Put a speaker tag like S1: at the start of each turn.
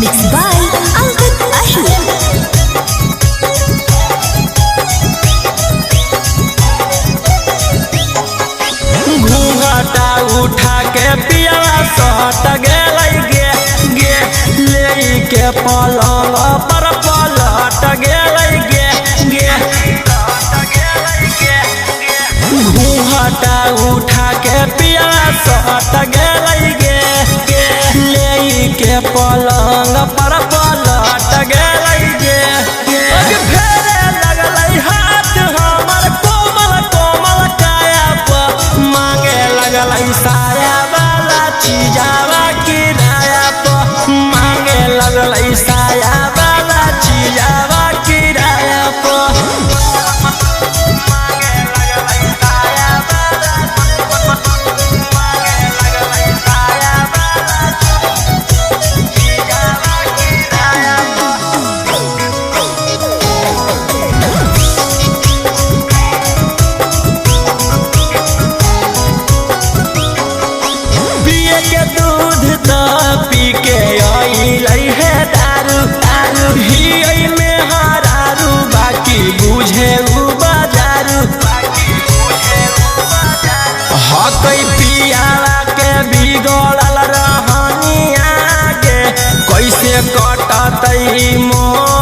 S1: Mixed by Ankit Ahir.
S2: घूंघटा उठा के पियावा सट गेलै गे गे, ले के पलंग पर पलट गेलै गे गे। घूंघटा उठा के पियावा सट गेलै गे गे, ले के पलंग पर पलट गेलै गे गे। फेरे लगलै हाथ हमर कोमल कोमल काया पर, मांगे लगलै साया वाला चीजावा किराया पर, मांगे लगलै साया वाला चीजावा किराया पर। मांगे लगलै साया वाला, मांगे लगलै साया वाला चीजावा किराया पर। पिए के दूध त पी के अइलै हे दारू दारू, हियै में हरारू बाकी बुझे उ बाजारू। हकै पियाला के बिगड़ल रहनिया गे, कैसे कटतै मोर